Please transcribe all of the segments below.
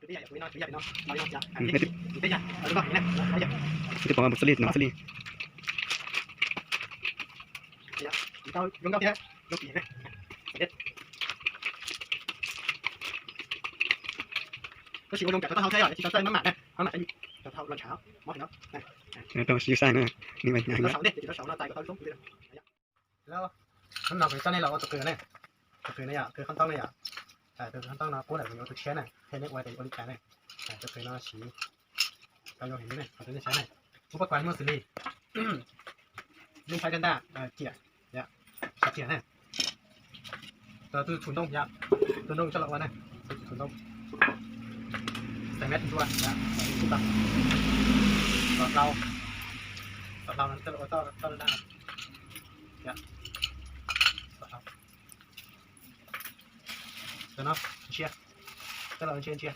Twb pom mus xwb li, no xwb li. Tab sis ua zoo kam rau taub hau thiab yom, tsis tau txawj mab mam na, mab mam rau siv sai na, nim no kuv coj nej los ua tus qws ne, tus qws ne yom, qws khab toob ne yom, tus qws khab toob no pub lawm kuv yuav ua tus tshiab na, thiab nej ua ces ua li cas ne, tus qws no siv tau zoo heev li ne, qhov tus nej saib ne, ua pab kuas muaj xws li lub phaib kab ntaj, ciam, ciam ne, tus txhuv ntoo yom, tus ntoo coj los ua ne, tus txhuv ntoo, xees met ntua, xees tau, xov hlau, xov hlau no coj los ua toj daj, xov hlau, cov no ntsia, coj los ntsia ntsia.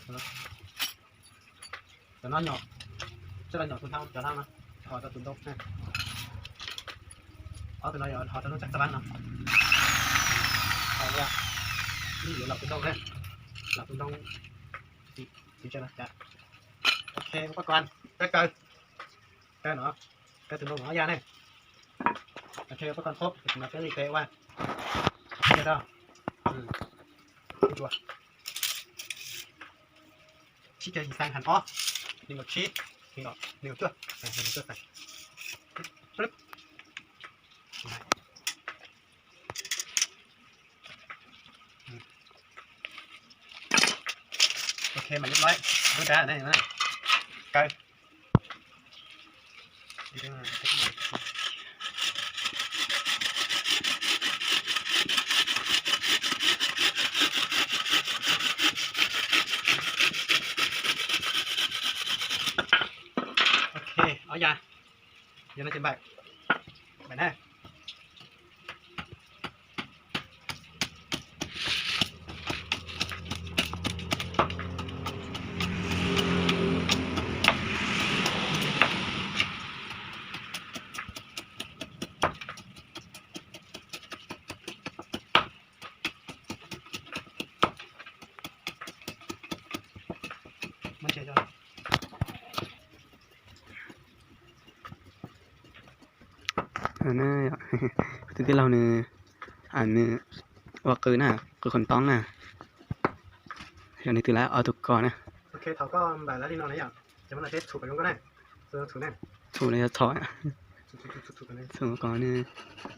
Cov no nyom, coj los nyom tus hlau, cov hlau no, ho rau tus ntoo. Ob tug no yog ho rau lub txaj xab vab no. Ho yuav los tus ntoo na, los tus ntoo, tsis tsis no. Ok, ua pab kuas, kaw kaw, kaw no, kaw tus ntoo no ya ne. Ok, ua pab kuas qhob, no peb li peb ua. Ua tau. Ua tsuas. Tsib caug yim xees heev ob, nees nkaum tsib, nees nkaum cuaj, nees nkaum cuaj xees. Ok, mas ib lub dab ne, kaw. Ok, ob yam, yog no ces npawm, npawm na. Tus tij laug nws, nws ua qws na, qws khab toob na. Yog nws twb lawv ob tug ko na. Txhum los yog txhom, txhum kom nws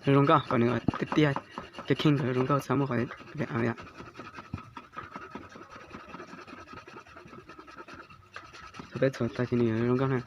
zoo nkauj, kom nws tiaj tiaj, cov kheej kom zoo nkauj txhob muaj qhov, thaum peb txhum tag ces nws yuav zoo nkauj na.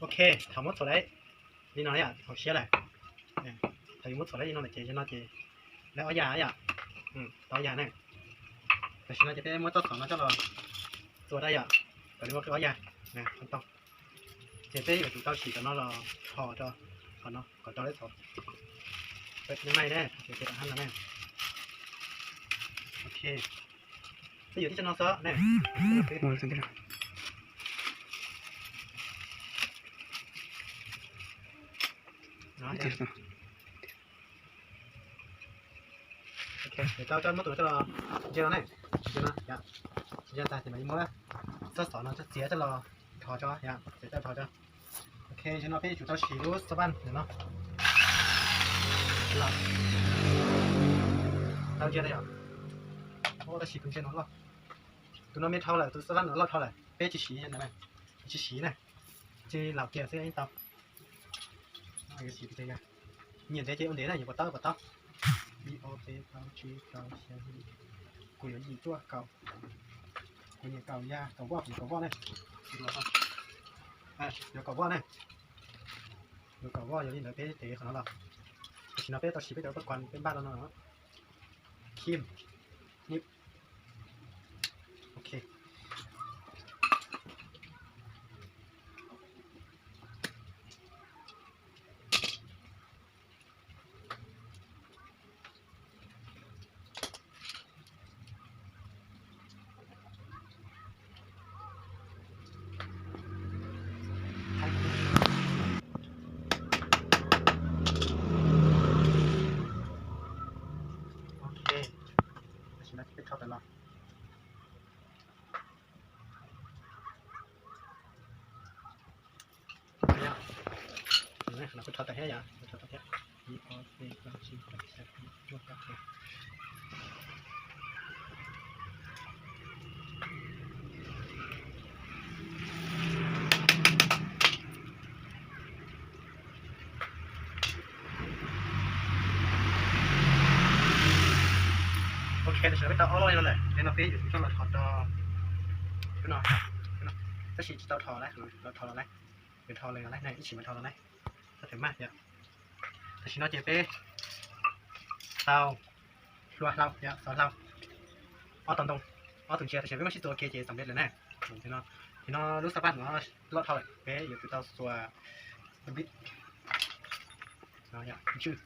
Ok, thaum muab txhum lawm li no yom, thaum siab lawm, thaum yus muab txhum lawm li no lawm ces yog no ces lawv ob yam yom, tau ob yam ne. Tam sim no ces peb muab txoj xov no coj los txua rau yom, kom nws ua qws ob yam, tau. Ces peb yuav tsum tau siv cov no los rho rau qhov no kom rau lawv txhum, peb nai ne, ces peb rov hab no ne. Ok, peb yuav tib txoj no xwb ne. Ok, tau coj muab tus no coj los ntsia no ne, ntsia no yom, ntsia tag ces mam li muab txoj xov no coj txiav coj los rho tso yom, txiav coj rho tso. Ok, tam sim no peb yuav tsum tau siv lub xab vaj no. Tau ntsia yom, tab sis tus ntsia no loj, tus no me dhau lawm, tus xab vaj no loj dhau lawm, peb tsis siv na, tsis siv na, tsis laum kiag xwb yeej tau. Nyiam ntev ces ua ntev na, yuav puas taub puas taub. Ib ob peb plaub tsib rau xya, kuv yuav yim cuaj kaum, kuv nyiam kaum ya, kaum voj, kuv yuav kaum voj ne. Yuav kaum voj ne. Yuav kaum voj, yog li ntawd peb tev qhov no los. Tam sim no peb tau siv peb cov upakoos peb npaj rau no. Khib, nib, ok. Ok, tam sim no peb rho tawm los. Qhov no kuj rho tawm thiab yom, rho tawm thiab. Ib, ob, peb, plaub, tsib, peb, xya, yim, cuaj, kaum, rau. Ok, tam sim no peb tau ob loj li no lawm, li no peb yuav tsum coj los thov rau, no, tab sis tsis tau thov lawm, los thov los lawm, yuav thov los lawm, ib chim mas thov los lawm, txhob them maj yom. Tam sim no ces peb tau hlua hlau yom, xov hlau ob tog ntoo, ob tug ntsia, tam sim no peb muab sib txuas ok ces xam lej lawm na. Ces no lub xab paj no loj dhau lawm, peb yuav tsum tau xuas bit, ntswj, ntswj.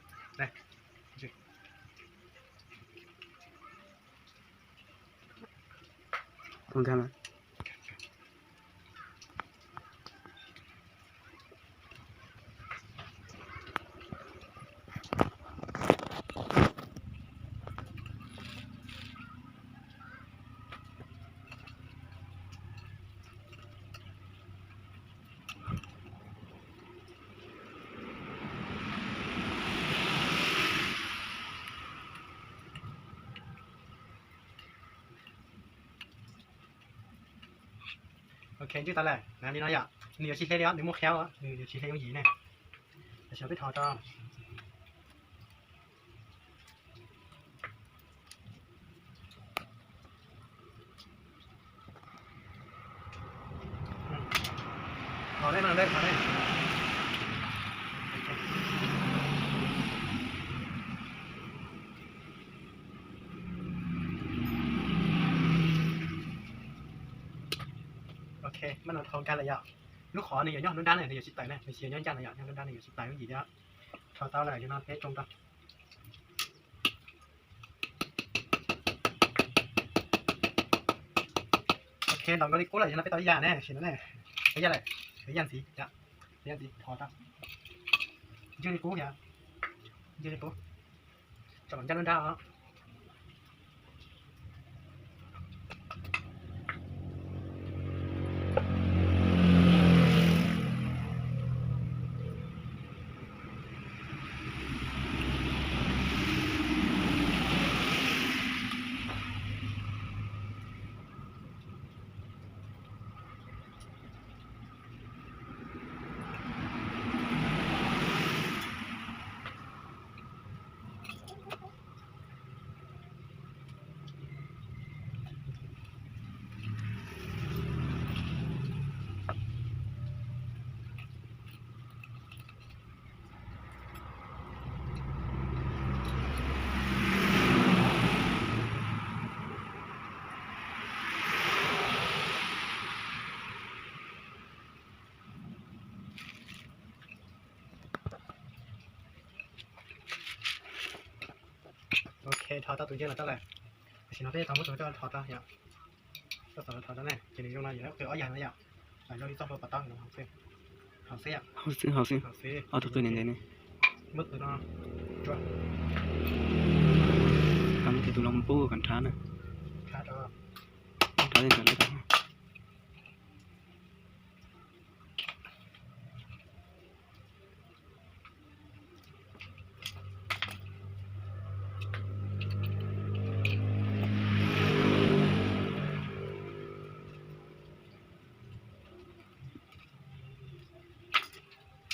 Ok, ntswj tau lawm, li no yom, nws yuav tsis hle li os, nws muaj qhia, nws yuav tsis hle yooj yim ne. Tam sim no peb thov rau. Ok, maj no thau nkag lawm yom. Lub qhov nws yuav nyob hauv nruab nrab ne, nws yuav tsis tawm ne, nws tsis yog nyob ncaj no yom, nyob nruab nrab nws yuav tsis tawm yooj yim thiab. Thau tau lawm, yog no peb tsoo rau. Ok, ntaus nkaus li kub lawm, yog no peb tau ib yam ne, sim no ne, ib yam lawm, ib yam ntxiv yom, ib yam ntxiv thov tau. Ntswj li kub yom, ntswj li kub, tsom ncaj nruab nrab os. Ok, thov tau tus ntswj los tau lawm. Tam sim no peb tau muab tus coj thov tau yom. Coj tau thov tau ne, ces nws zoo no yom, qw ob yam no yom. Zoo li txoj hlua pom tau no, hauv xwb, hauv xwb, hauv xwb, ob tug qw ntev ntev ne. Muab tus no, tus los pub kom nrhav na. Nrhav, nrhav li ntawd.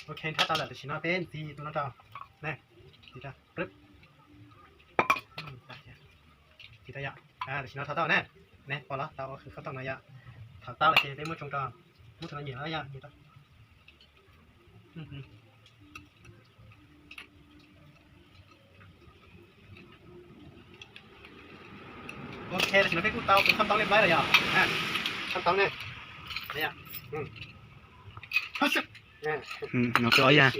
Ok, nrhav tau lawm, tam sim no peb ntxiv tus no rau ne. Ntxiv rau, pwb. Ntxiv tau yom. Tam sim no thov tau ne, ne pom los tau khawb tooj no yom. Thov tau lawm ces peb muab tsoo rau, muab tus no nyiam los yom, nyiam rau. Ok, tam sim no peb kuj tau tus khab toob li plab lawm yom. Khab toob ne. No peb ob yag,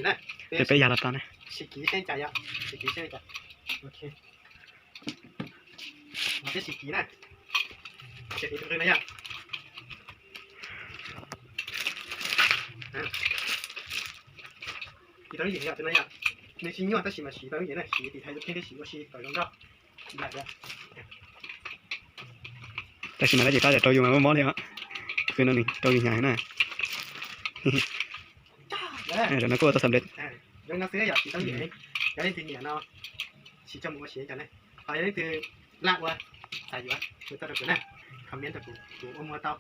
peb peb yag los tau ne. Sim kiv seb cas yom, sim kiv seb cas. Ok, peb sim kiv na. Sim kiv tus qw no yom. Tiv tau lub yeem yom, tus no yom. Nws tsis nyuaj tab sis mas siv tau lub yeem na, siv tiv thaiv tus kheej thiab siv ua si kom zoo nkauj. Tab sis mas dab tsis qab rau yus mas mob mob li os. Qw no nws rau yus hnyav na. Tam no kuj ua tau xam lej. Zoo no xwb yom, siv tau lub yeem, yog leej twg nyiam no siv coj mus ua siv cov ne. Ho yog leej twg lam ua, xav yuav, hu txog rau kuv na, comment rau kuv, kuv ua muag tau.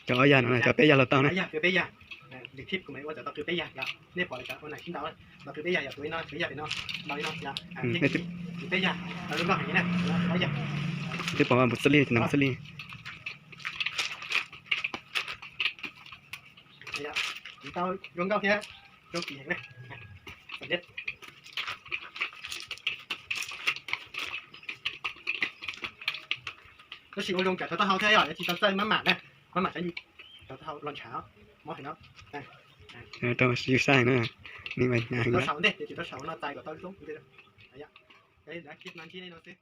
Cov ob yag no, cov peb yag los tau na. Yog peb yag, lwm clip kuv mam ua cov tau qw peb yag yom, nej pom lawm cov ua na sib ntau, tau qw peb yag yom, tus ib no, tus ib yag pem no, ntau li no yom, qw peb yag, tau zoo nkauj heev na, ob yag. Twb pom mus xwb li, mus xwb li. Tau zoo nkauj thiab zoo kis heev na. Tab sis ua zoo cov taub hau thiab yom, yuav tsis tau txawj mab mam na, mab mam cov taub hau los ntshav, mob heev no. Rau yus saib na, nws mas hnyav heev. Tau saum ntej, yuav tsis tau saum no txais kom tau zoo. Ntsib li no xwb.